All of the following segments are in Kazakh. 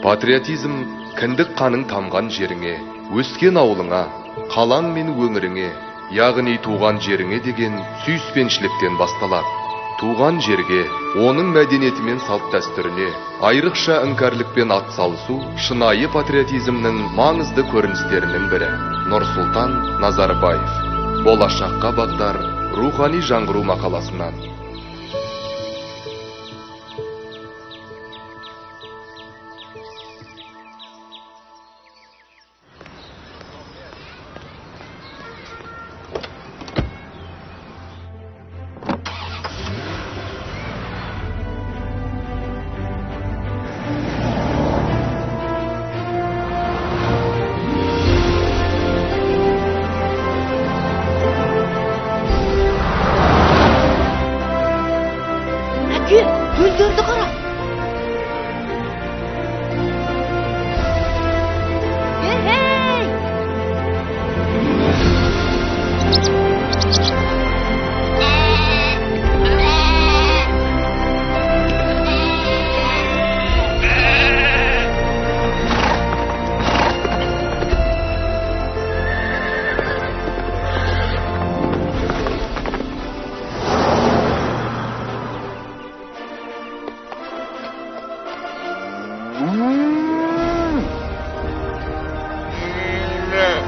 Патриотизм кіндік қаның тамған жеріңе, өскен ауылыңа, қалаң мен өңіріңе, яғни туған жеріңе деген сүйіспеншіліктен басталады. Туған жерге, оның мәдениеті мен салт-дәстүріне айрықша іңкәрлікпен атсалысу шынайы патриотизмнің маңызды көріністерінің бірі. Нұрсұлтан Назарбаев. Болашаққа бағдар рухани жаңғыру мақаласынан. Гүлдерді қара. Ей!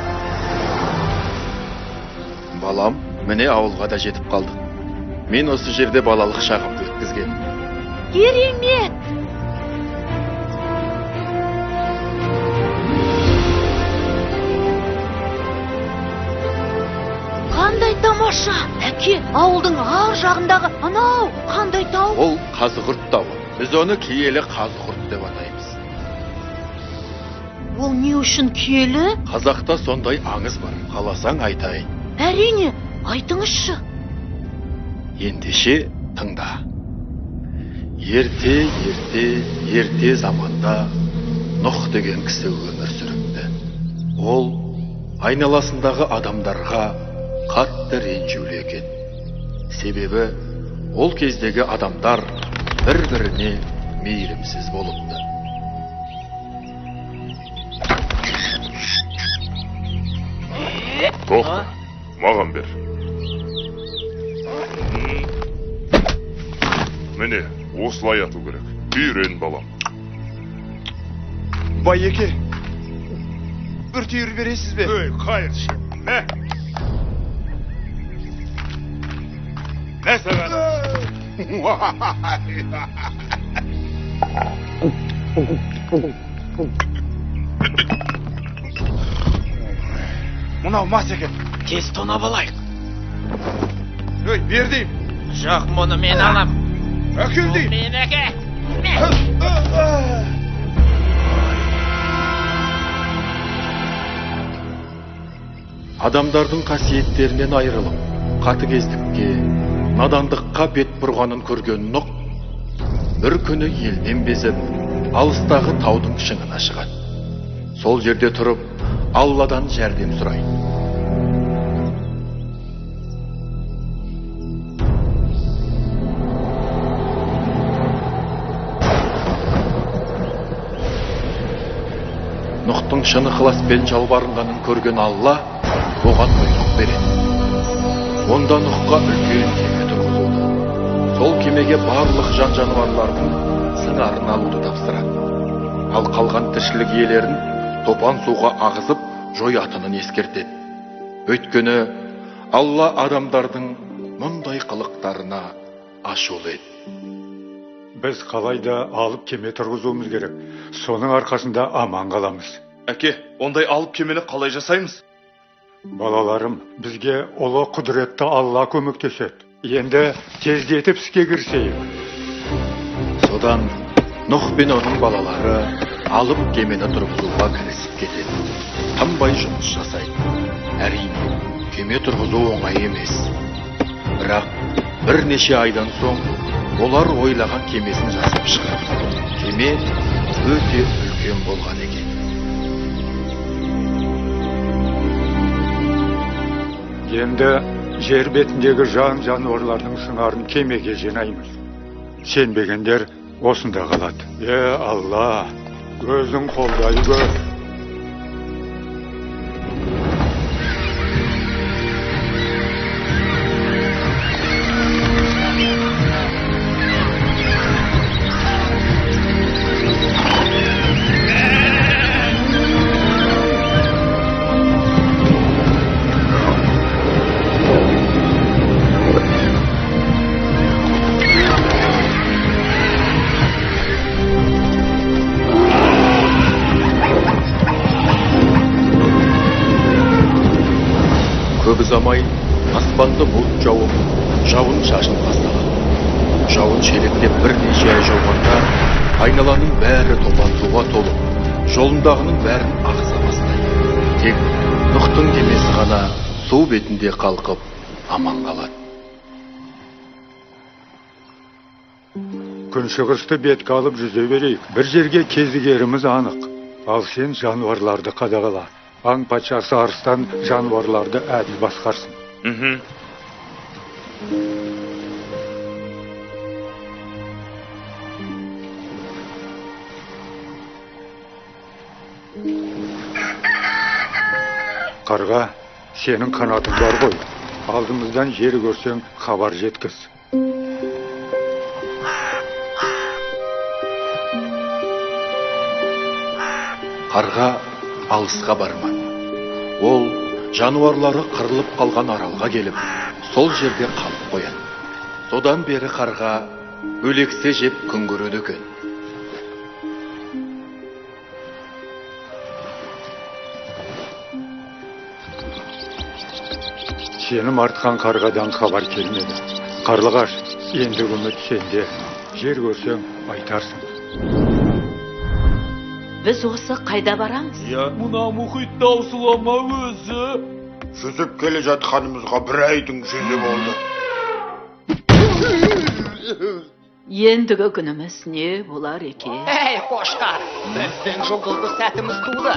Балам, міне ауылға да жетіп қалдық. Мен осы жерде балалық шағымды өткізгем. Керемет! Қандай тамаша! Әке, ауылдың ар жағындағы анау қандай тау? Ол Қазығұрт тауы. Біз оны киелі Қазығұрт деп атаймыз. Ол не үшін киелі? Қазақта сондай аңыз бар. Қаласаң айтайын. Әрине, айтыңызшы. Ендеше тыңда. Ерте, ерте, ерте заманда Нұх деген кісі өмір сүріпті. Ол айналасындағы адамдарға қатты ренжулі екен. Себебі ол кездегі адамдар бір-біріне мейірімсіз болыпты. Тоқта, маған бер. Міне, осылай ату керек. Үйрен, балам. Байеке, бір түйір бересіз бе? Ей, қайыршы. Мә. Мә саған. Мынау мас екен. Тез тонап алайық. Ей, бер деймін. Жоқ, мұны мен алам. Әкел деймін. Менікі. Адамдардың қасиеттерінен айырылып, қатыгездікке, надандыққа бет бұрғанын көрген Нұқ бір күні елден безіп, алыстағы таудың шыңына шығады. Сол жерде тұрып, Алладан жәрдем сұрайды. Нұқтың шын ықыласпен жалбарынғанын көрген Алла оған бұйрық береді. Онда Нұхқа үлкен кеме тұрғызуды, сол кемеге барлық жан-жануарлардың сыңарын алуды тапсырады. Ал қалған тіршілік иелерін топан суға ағызып жоятынын ескертеді. Өйткені Алла адамдардың мұндай қылықтарына ашулы еді. Біз қалайда алып кеме тұрғызуымыз керек. Соның арқасында аман қаламыз. Әке, ондай алып кемені қалай жасаймыз? Балаларым, бізге ұлы құдіретті Алла көмектеседі. Енді тездетіп іске кірісейік. Содан Нұх пен оның балалары алып кемені тұрғызуға кірісіп кетеді. Тынбай жұмыс жасайды. Әрине, кеме тұрғызу оңай емес. Бірақ бірнеше айдан соң олар ойлаған кемесін жасап шығады. Кеме өте үлкен болған екен. Енді жер бетіндегі жан-жануарлардың сыңарын кемеге жинаймыз. Сенбегендер осында қалады. Е, Алла, Өзің қолдай көр. Көп ұзамай аспанды бұлт жауып, жауын шашын басталады. Жауын шелектеп бірнеше ай жауғанда айналаның бәрі топан суға толып, жолындағының бәрін ағыза бастайды. Тек Нұхтың кемесі ғана су бетінде қалқып аман қалады. Күншығысты бетке алып жүзе берейік. Бір жерге кезігеріміз анық. Ал сен жануарларды қадағала. Аң патшасы арыстан жануарларды әділ басқарсын. Қарға, сенің қанатың бар ғой. Алдымыздан жер көрсең, хабар жеткіз. Қарға алысқа бармады. Ол жануарлары қырылып қалған аралға келіп, сол жерде қалып қояды. Содан бері қарға өлексе жеп күн көреді екен. Сенім артқан қарғадан хабар келмеді. Қарлығаш, енді үміт сенде. Жер көрсең, айтарсың. Біз осы қайда барамыз? Мына мұхит таусыла ма өзі? Жүзіп келе жатқанымызға бір айдың жүзі болды. Ендігі күніміз не болар екен? Әй, қошқар, біздің жұлдызды сәтіміз туды.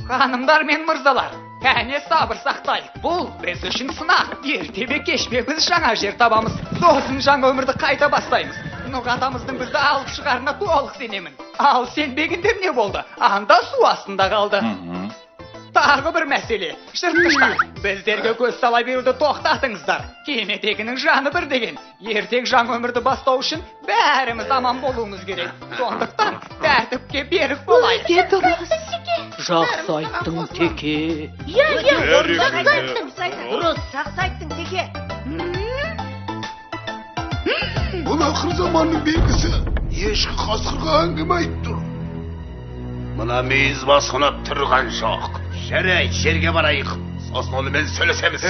Ханымдар мен мырзалар, кәне сабыр сақтайық. Бұл біз үшін сынақ. Ерте ме кеш пе біз жаңа жер табамыз. Сосын жаңа өмірді қайта бастаймыз. Нұх атамыздың бізді алып шығарына толық сенемін. Ал сенбегендер не болды? Анда су астында қалды. Тағы бір мәселе. Жыртқыштар, біздерге көз сала беруді тоқтатыңыздар. Кемедегінің жаны бір деген. Ертең жаңа өмірді бастау үшін бәріміз аман болуымыз керек. Сондықтан тәртіпке берік болайық. Өте дұрыс. Жақсы айттың, теке. Иә, иә, жақсы айттың. Дұрыс, жақсы айттың, теке. Бұл ақыр заманның белгісі. Ешкі қасқырға әңгіме айтып тұр. Мына мүйіз басқынып тұрған жоқ. Жарай, жерге барайық. Сосын онымен сөйлесеміз.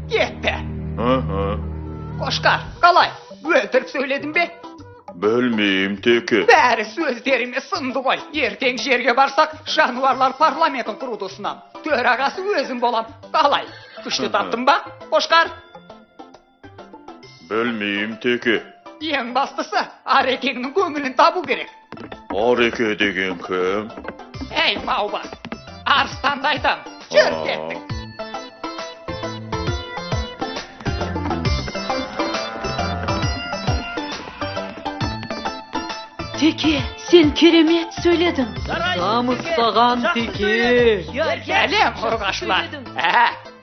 Кетті. Қошқар, қалай? Өлтіріп сөйледің бе? Білмеймін, теке. Бәрі сөздеріме сынды ғой. Ертең жерге барсақ, жануарлар парламентін құруды ұсынам. Төрағасы өзім болам. Қалай? Күшті таптым ба, қошқар? Білмеймін, теке. Ең бастысы, Арекеңнің көңілін табу керек. Ареке деген кім? Әй, маубас, арыстанды айтам. Жүр, кеттік. Теке, сен керемет сөйледің. Намыс саған, теке. Сәлем, ұрғашылар.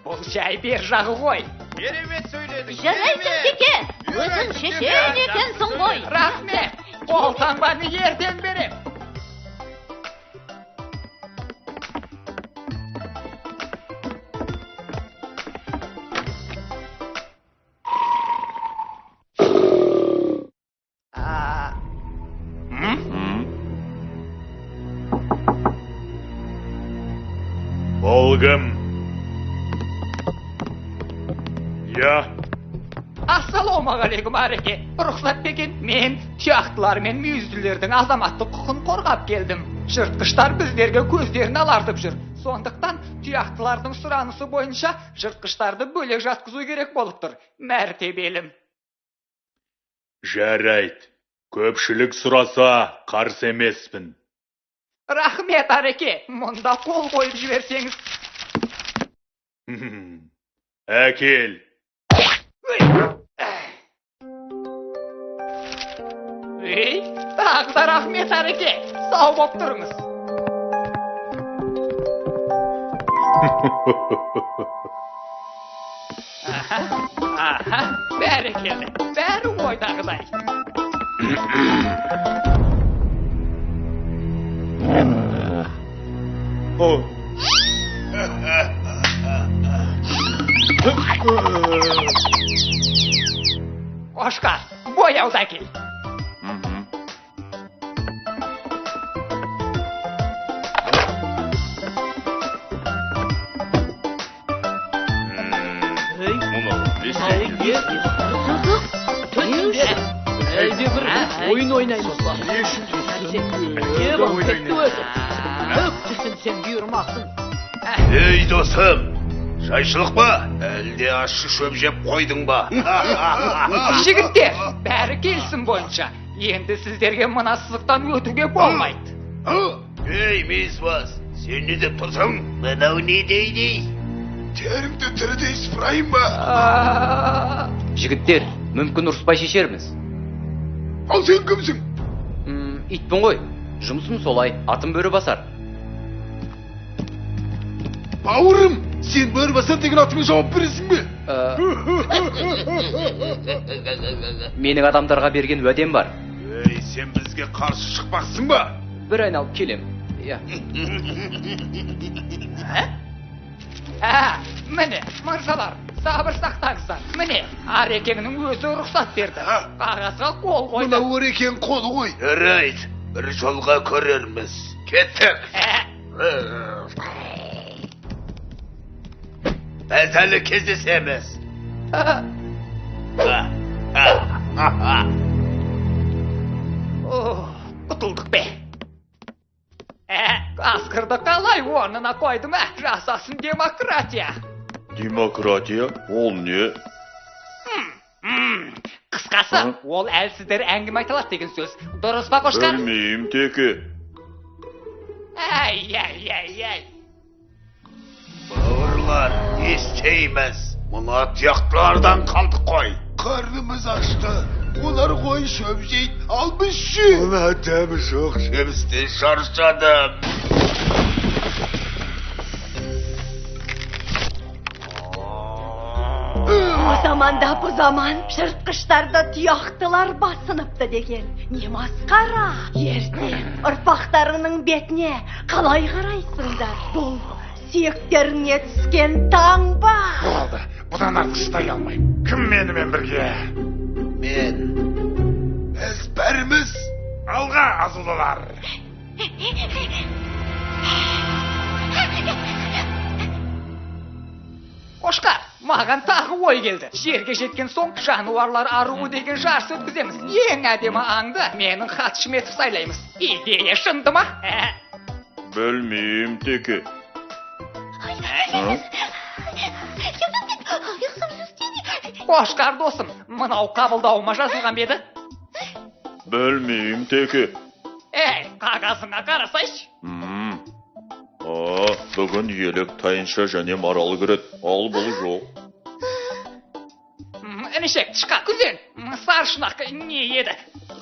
Бұл жай бер жағы ғой. Керемет сөйледің. Жарайсың, теке. Өзің шешен екенсің ғой. Рахмет. Қолтаңбаны ертең берем. Ол кім? Я. Ассалаумағалейкум, Ареке. Рұқсат бекен, мен тұяқтылар мен мүйізділердің азаматтық құқын қорғап келдім. Жыртқыштар біздерге көздерін алартып жүр. Сондықтан тұяқтылардың сұранысы бойынша жыртқыштарды бөлек жатқызу керек болып тұр. Мәртебелім. Жарайды. Көпшілік сұраса, қарсы емеспін. Рахмет, Ареке. Мұнда қол қойып жіберсеңіз. Әкел. Ей, тағы да рахмет, Ареке. Сау боп тұрыңыз. Аха, бәрекелді. Бәрі ойдағыдай. Қошқар, бояуды әкел. Әлде бір ойын ойнаймыз ба? Көп түсінсем бұйырмасын. Ей, досым, жайшылық па? Әлде ащы шөп жеп қойдың ба? Жігіттер, бәрі келісім бойынша. Енді сіздерге мына сызықтан өтуге болмайды. Ей, мейізбас, сен не деп тұрсың? Мынау не дейді? Теріңді тірідей сыпырайын ба? Жігіттер, мүмкін ұрыспай шешерміз. Ал сен кімсің? Итпін ғой. Жұмысым солай, атым Бөрібасар. Бауырым, сен Бөрібасар деген атыңа жауап бересің бе? Менің адамдарға берген уәдем бар. Ей, сен бізге қарсы шықпақсың ба? Бір айналып келем. Иә. Міне, мырзалар, сабыр сақтаңыздар. Міне, Арекеңнің өзі рұқсат берді. Қағазға қол қойды. Мынау Арекең қолы ғой. Жарайды, бір жолға көрерміз. Кеттік. Біз әлі кездесеміз. Құтылдық бе? Қасқырды қалай орнына қойдым, жасасын демократия. Демократия? Ол не? Қысқасы, ол әлсіздер әңгіме айталады деген сөз. Дұрыс па, Қошқар? Білмеймін, теке. Ай-ай-ай-ай. Бауырлар, не істейміз? Мына тұяқтылардан қалдық қой. Қарнымыз ашты. Олар қой шөп жейді, ал біз ше? Мына дәмі жоқ. Жемістен шаршадым. О заманда бұ заман жыртқыштарды тұяқтылар басыныпты деген. Не масқара? Ертең ұрпақтарыңның бетіне қалай қарайсыңдар? Бұл сүйектеріңе түскен таңба. Болды, бұдан артық шыдай алмаймын. Кім менімен бірге? Мен. Біз бәріміз. Алға, азулылар. Қошқар, маған тағы ой келді. Жерге жеткен соң жануарлар аруы деген жарыс өткіземіз. Ең әдемі аңды менің хатшым етіп сайлаймыз. Идея шынды ма? Білмеймін, теке. Қошқар досым, мынау қабылдауыма жазылған бе еді? Білмеймін, теке. Ей, қағазыңа қарасайшы. Бүгін елік, тайынша және марал кіреді, ал бұл жоқ. Інішек, тышқақ, күзен, саршұнақ не еді?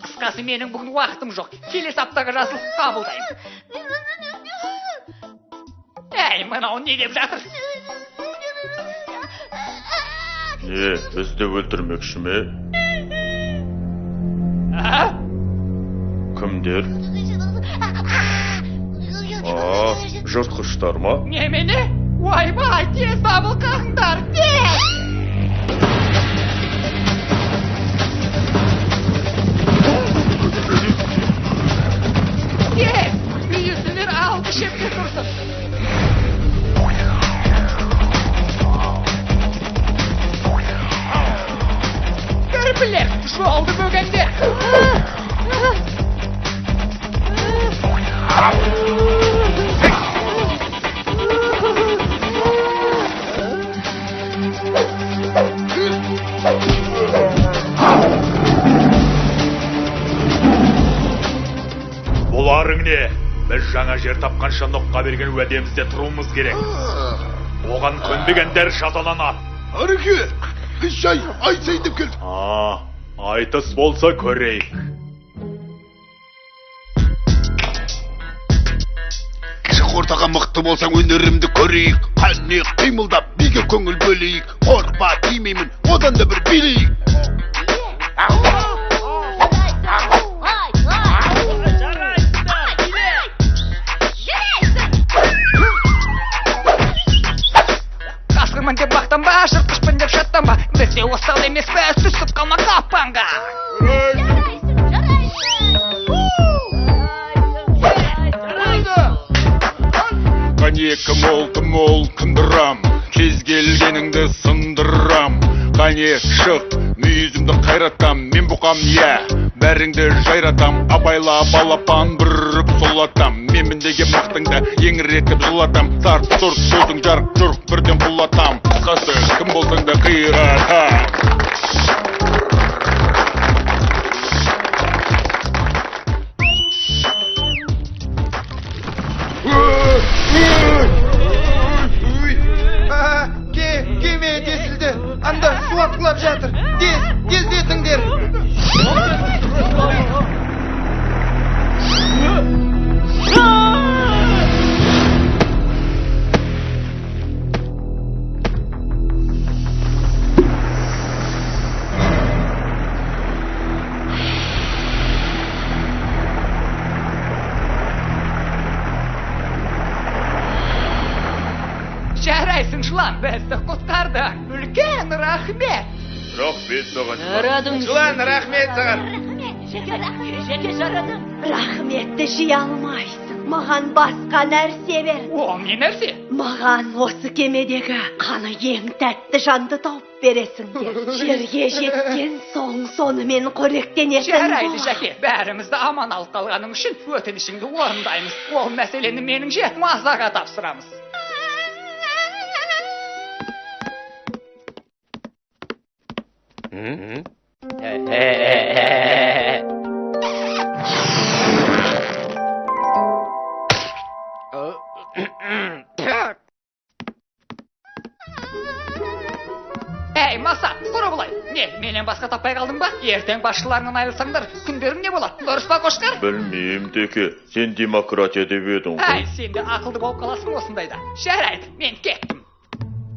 Қысқасы, менің бүгін уақытым жоқ. Келесі аптаға жазылып қабылдаймын. Әй, мынау не деп жатыр? Не, бізді өлтірмекші ме? Кімдер? Жыртқыштар ма? Немене? Ойбай, тез дабыл қағыңдар, тез! Тез! Мүйізділер алғы шепте тұрсын. Кірпілер, жолды бөгендер! Кәне, біз жаңа жер тапқанша Нұққа берген уәдемізде тұруымыз керек. Оған көнбегендер жазаланады. Ареке, біз жай айтсай деп келдік. Айтыс болса көрейік. Шық ортаға мықты болсаң өнерімді көрейік. Қане қимылдап биге көңіл бөлейік. Қорықпа тимеймін, одан да бір билейік. Қасқырмын деп мақтанба, жыртқышпын деп шаттанба. Біз де осал емеспіз, түсіп қалма қапанға. Қане кім ол, кім ол, тындырам, кез келгеніңді сындырам. Қане шық, мүйізімді қайратам, мен бұқам, иә, бәріңді жайратам. Абайла балапан бүріп сұлатам, менмін деген мақтыңды еңіретіп жылатам. Сарт сұрт сөзің жарқ жұрқ бірден құлатам. Қысқасы кім болсаң да қиратам. Кеме тесілді, анда су атқылап жатыр. Тез, тездетіңдер. Жарайсың, жылан, бізді құтқардың. Үлкен рахмет. Рахмет саған. Жылан, рахмет саған. Жеке жарадың. Рахметті жей алмайсың. Маған басқа нәрсе бер. Ол не нәрсе? Маған осы кемедегі қаны ең тәтті жанды тауып бересіңдер. Жерге жеткен соң сонымен қоректенетін. Жарайды, Жәке, бәрімізді аман алып қалғаның үшін өтінішіңді орындаймыз. Ол мәселені меніңше Мазаға тапсырамыз. Әй, Маса, құра былай. Не, менен басқа таппай қалдың ба? Ертең басшыларынан айырылсаңдар, күндерің не болады? Дұрыс па, қошқар? Білмеймін, Теке. Сен демократия деп едің ғой. Әй, сен де ақылды болып қаласың осындайда. Жарайды, мен кеттім.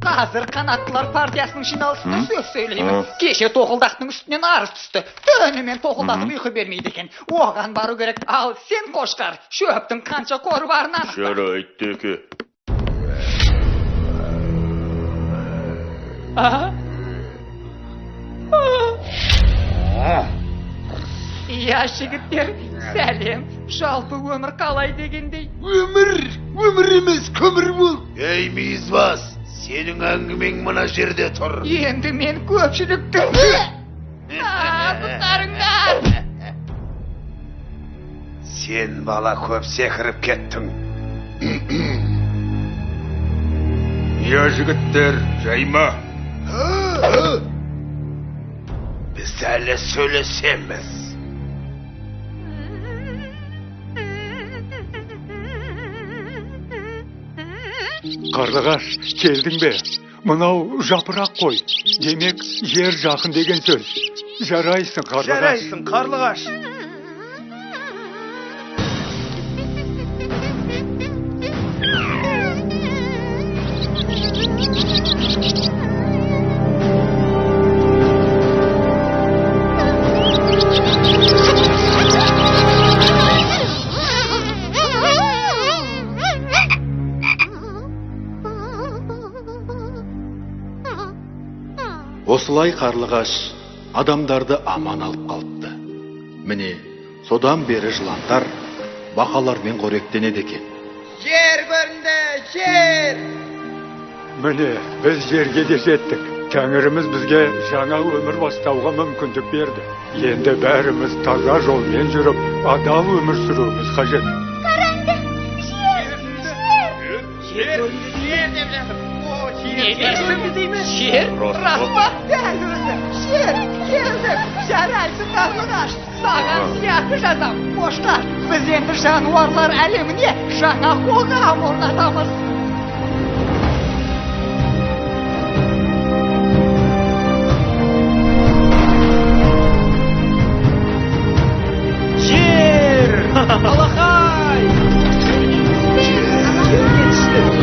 Қазір қанаттылар партиясының жиналысында сөз сөйлеймін. Кеше тоқылдақтың үстінен арыз түсті. Түнімен тоқылдатып ұйқы бермейді екен. Оған бару керек. Ал сен, қошқар, шөптің қанша қоры барын анықта. Жарайды, Теке. Иә, жігіттер, сәлем. Жалпы өмір қалай дегендей? Өмір, өмір емес, көмір бол. Ей, мүйізбас, сенің әңгімең мына жерде тұр. Енді мен көпшілікті... Құтқарыңдар! Сен бала көп секіріп кеттің. Иә, жігіттер, жай ма? Біз әлі сөйлесеміз. Қарлығаш, келдің бе? Мынау жапырақ қой. Демек, жер жақын деген сөз. Жарайсың, Қарлығаш. Жарайсың, Қарлығаш. Осылай Қарлығаш адамдарды аман алып қалыпты. Міне, содан бері жыландар бақалармен қоректенеді екен. Жер көрінді, жер! Міне, біз жерге де жеттік. Тәңіріміз бізге жаңа өмір бастауға мүмкіндік берді. Енді бәріміз таза жолмен жүріп, адал өмір сүруіміз қажет. Қараңды, жер, жер! Жер, жер деп жатыр. Не дейсің? Жер? Рас па? Дәл өзі. Жер, келдік. Жарайсың, Қарлығаш. Саған сыйақы жазам, қошқар. Біз енді жануарлар әлеміне жаңа қоғам орнатамыз. Жер! Алақай! Жерге түстік.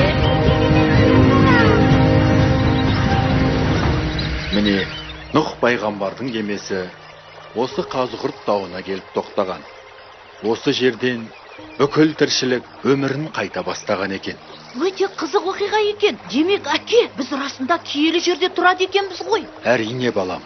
Міне, Нұх пайғамбардың кемесі осы Қазығұрт тауына келіп тоқтаған. Осы жерден бүкіл тіршілік өмірін қайта бастаған екен. Өте қызық оқиға екен. Демек, әке, біз расында киелі жерде тұрады екенбіз ғой. Әрине, балам.